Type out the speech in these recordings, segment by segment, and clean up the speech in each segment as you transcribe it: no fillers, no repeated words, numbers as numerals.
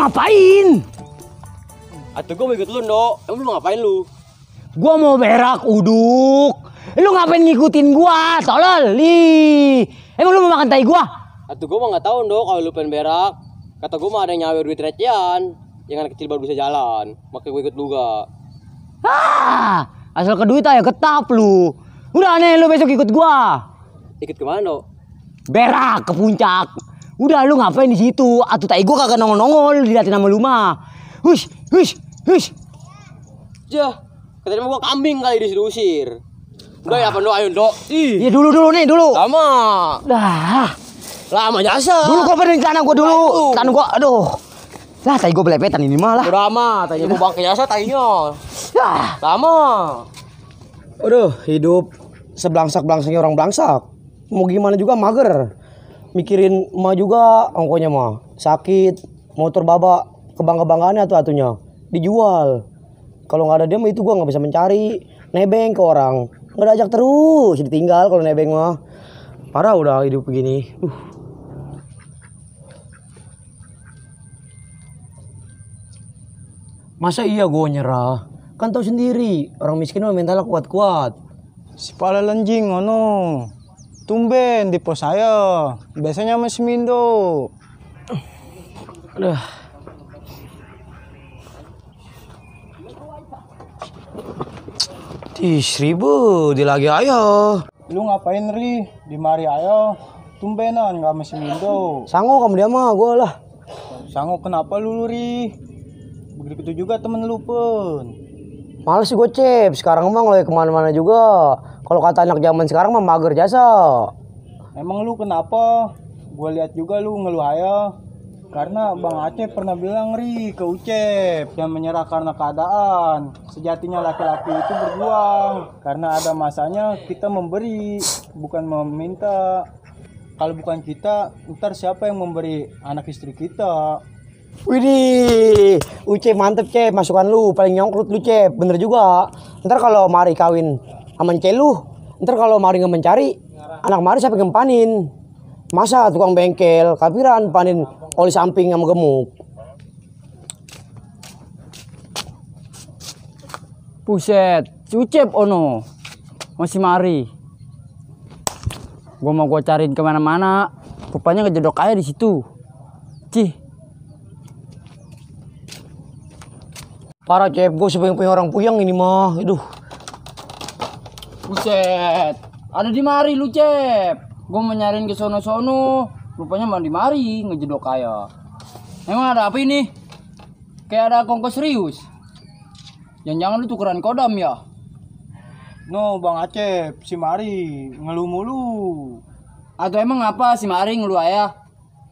ngapain? Atuh gua mau ikut lu, Ndok. Emang lu ngapain lu? Gua mau berak uduk. Lu ngapain ngikutin gua? Tolol. Emang lu mau makan tai gua? Atuh gua mah enggak tahu, Ndok, kalau lu pengen berak. Kata gua mah ada yang nyawer duit recehan. Yang anak kecil baru bisa jalan. Makanya gua ikut juga. Asal ke duit aja ketap lu. Udah nih lu besok ikut gua. Ikut kemana, Ndok? Berak ke puncak. Udah lu ngapain di situ? Atuh tai gua kagak nongol-nongol diliatin sama lu mah. Hush. Jah, katanya gua kambing kali diusir. Udah ya, Ndok, ayo, Ndok. Iya dulu nih. Lama. Dah. Lama jasa. Dulu gua benerin celana gua dulu. Celana gua aduh. Lah tai gua belepetan ini malah. Udah amat, tanya gua bang ke jasa tainya. Lama. Aduh, hidup seblangsak-blangsaknya orang belangsak. Mau gimana juga mager. Mikirin emak juga ongkonya mah. Sakit, motor babak, kebangga-banggaannya atunya dijual. Kalau nggak ada dia mah itu gua nggak bisa mencari. Nebeng ke orang. Nggak diajak terus, ditinggal kalau nebeng mah. Parah udah hidup begini. Masa iya gue nyerah? Kan tahu sendiri, orang miskin mah mentalnya kuat-kuat. Si pala lenjing ngono. Tumben di pos saya. Biasanya masih Mindo. Aduh. Seribu di lagi ayo. Lu ngapain Ri? Di mari ayo. Tumbenan nggak masih Mindo. Sanggup kamu dia mah gue lah. Sanggup kenapa lu Ri? Begitu juga temen lu pun. Males sih gue Cep. Sekarang emang lo kemana-mana juga. Kalau kata anak zaman sekarang mah mager jasa. Emang lu kenapa? Gue lihat juga lu ngeluh aja. Karena Bang Aceh pernah bilang Ri ke Ucep, jangan menyerah karena keadaan. Sejatinya laki-laki itu berjuang. Karena ada masanya kita memberi, bukan meminta. Kalau bukan kita, ntar siapa yang memberi? Anak istri kita. Widih, Ucep mantep Cep, masukan lu paling nyongkrut lu Cep, bener juga. Ntar kalau mari kawin sama Cep lu, ntar kalau mari ngemencari, anak mari siapa yang panin? Masa tukang bengkel, kapiran panin oli samping sama gemuk. Buset, si Ucep ono masih mari. Gua mau cariin kemana-mana, rupanya ngejedok aja di situ. Cih. Parah Cep, gue sebagai orang puyeng ini mah, aduh. Buset, ada di mari lu Cep. Gue mau nyariin ke sono-sono, rupanya mah di mari ngejedok aja. Emang ada apa ini? Kayak ada kongkos serius. Jangan-jangan lu tukeran kodam ya? No Bang Aceh, si Mari ngeluh mulu. Atau emang apa si Mari ngeluh aja?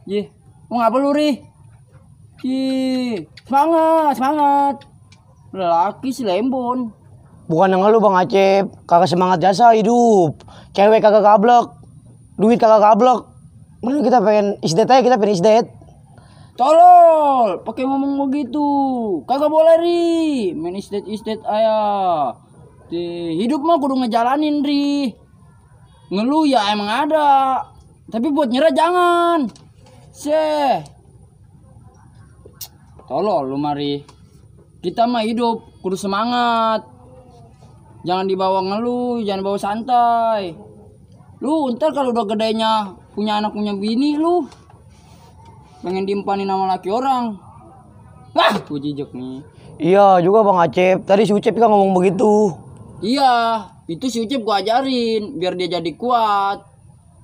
Yih, mau ngapa lu Ri? Yih, semangat. Lelaki si lembon. Bukan yang lu Bang Aceh, kagak semangat jasa hidup. Cewek kagak gablek, duit kagak gablek. Mending kita pengen isdet aja, kita pengen isdet. Tolol, pakai ngomong begitu. Kagak boleh Ri, main isdet aja. Hidup mah kudu ngejalanin Ri. Ngeluh ya emang ada, tapi buat nyerah jangan. Tolol lu Mari. Kita mah hidup kudu semangat. Jangan dibawa ngeluh, jangan bawa santai. Lu ntar kalau udah gedenya punya anak punya bini lu pengen diempanin sama laki orang. Wah, gue jijik nih. Iya juga Bang Acep, tadi si Ucep kan ngomong begitu. Iya, itu si Ucep gua ajarin biar dia jadi kuat.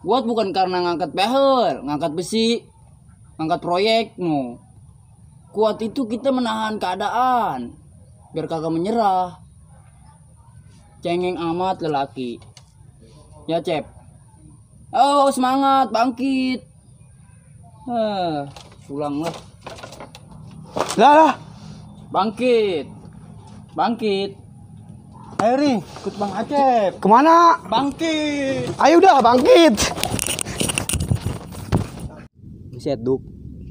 Kuat bukan karena ngangkat behel, ngangkat besi, ngangkat proyek, no. Kuat itu kita menahan keadaan biar kagak menyerah. Cengeng amat lelaki. Ya Cep. Oh semangat, bangkit. Pulang lah. Lah. Bangkit. Ayo Ri, ikut Bang Aceh. Kemana? Bangkit. Ayo udah bangkit. Buset Duk,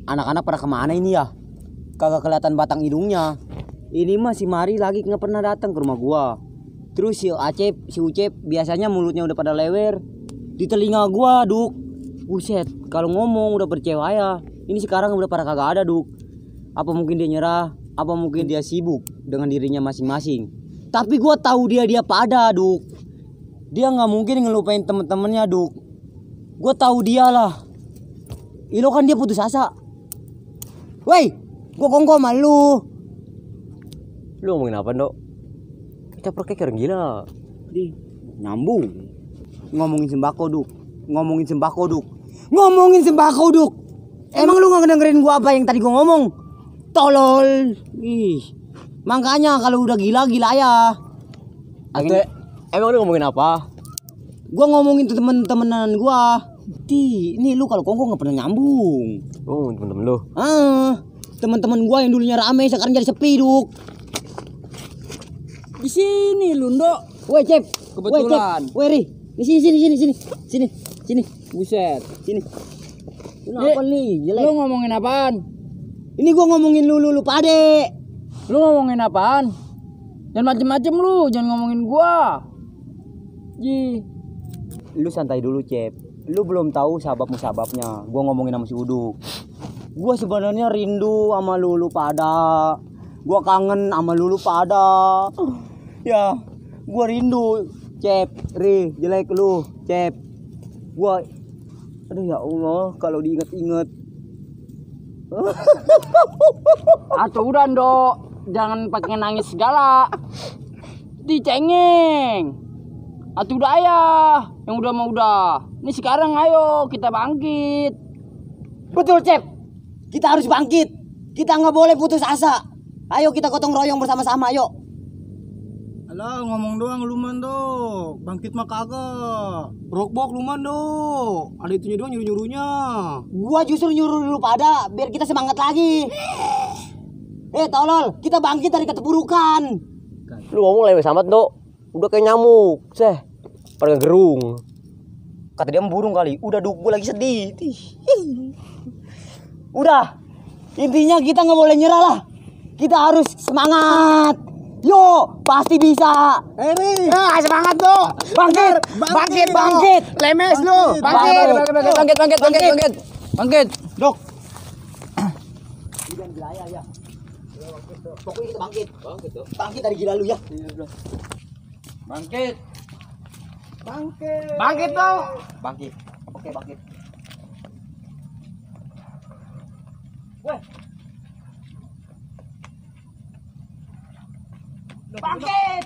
anak-anak pada kemana ini ya? Kagak kelihatan batang hidungnya. Ini mah si Mari lagi nggak pernah datang ke rumah gua. Terus si Ucep biasanya mulutnya udah pada lewer. Di telinga gua, Duk. Buset, kalau ngomong udah percaya. Ini sekarang udah pada kagak ada, Duk. Apa mungkin dia nyerah? Apa mungkin dia sibuk dengan dirinya masing-masing? Tapi gua tahu dia pada, Duk. Dia nggak mungkin ngelupain temen-temennya, Duk. Gua tahu dia lah. Ilo kan dia putus asa. Woi, gua kongko sama lu. Lu ngomongin apa, Dok? Kita perkek orang gila. Nyambung. Ngomongin sembako, Duk. Ngomongin sembako, Duk. Emang lu gak dengerin gua apa yang tadi gua ngomong? Tolol. Ih. Makanya kalau udah gila ya. Ate, emang lu ngomongin apa? Gua ngomongin tuh temen-temenan gua. Ini lu kalau kongko gak pernah nyambung. Oh, temen-temen lu. Teman-teman gua yang dulunya rame sekarang jadi sepi, Duk. Di sini lu, Ndok. Woi, Cep. Kebetulan. Woi, Ri. Di sini. Buset. Sini. Kenapa nih? Jelek. Lu ngomongin apaan? Ini gua ngomongin lu pade. Lu ngomongin apaan? Jangan macem-macem lu, jangan ngomongin gua. Lu santai dulu, Cep. Lu belum tahu sababnya. Gua ngomongin sama si Uduk. Gua sebenarnya rindu sama lu pada. Gua kangen sama lu pada. Ya, gua rindu, Cep. Ri, jelek lu, Cep. Gua aduh ya Allah, kalau diinget-inget. Atau udah, Ndok. Jangan pakai nangis segala. Dicengeng. Atuh udah ayah. Yang udah mau udah. Ini sekarang ayo kita bangkit. Betul, Cep. Kita harus bangkit. Kita nggak boleh putus asa. Ayo kita gotong royong bersama-sama, yuk. Alah, ngomong doang lu man, Dok. Bangkit mah kagak. Brokbok lu man, Dok. Ada itunya doang nyuruh-nyuruhnya. Gua justru nyuruh lu pada biar kita semangat lagi. Tolol, kita bangkit dari keterpurukan. Lu ngomong lemes amat, Dok. Udah kayak nyamuk. Pada gerung. Kata dia burung kali. Udah, Duk, gua lagi sedih. Udah. Intinya kita nggak boleh nyerah lah. Kita harus semangat. Yo, pasti bisa. Semangat tuh. Bangkit. Lemes lu. Bangkit. Dok. Jangan gila ya. Pokoknya kita bangkit. Bangkit dari gila lu ya. Bangkit. Bangkit tuh. Bangkit. Oke, bangkit. Weh. Bangkit.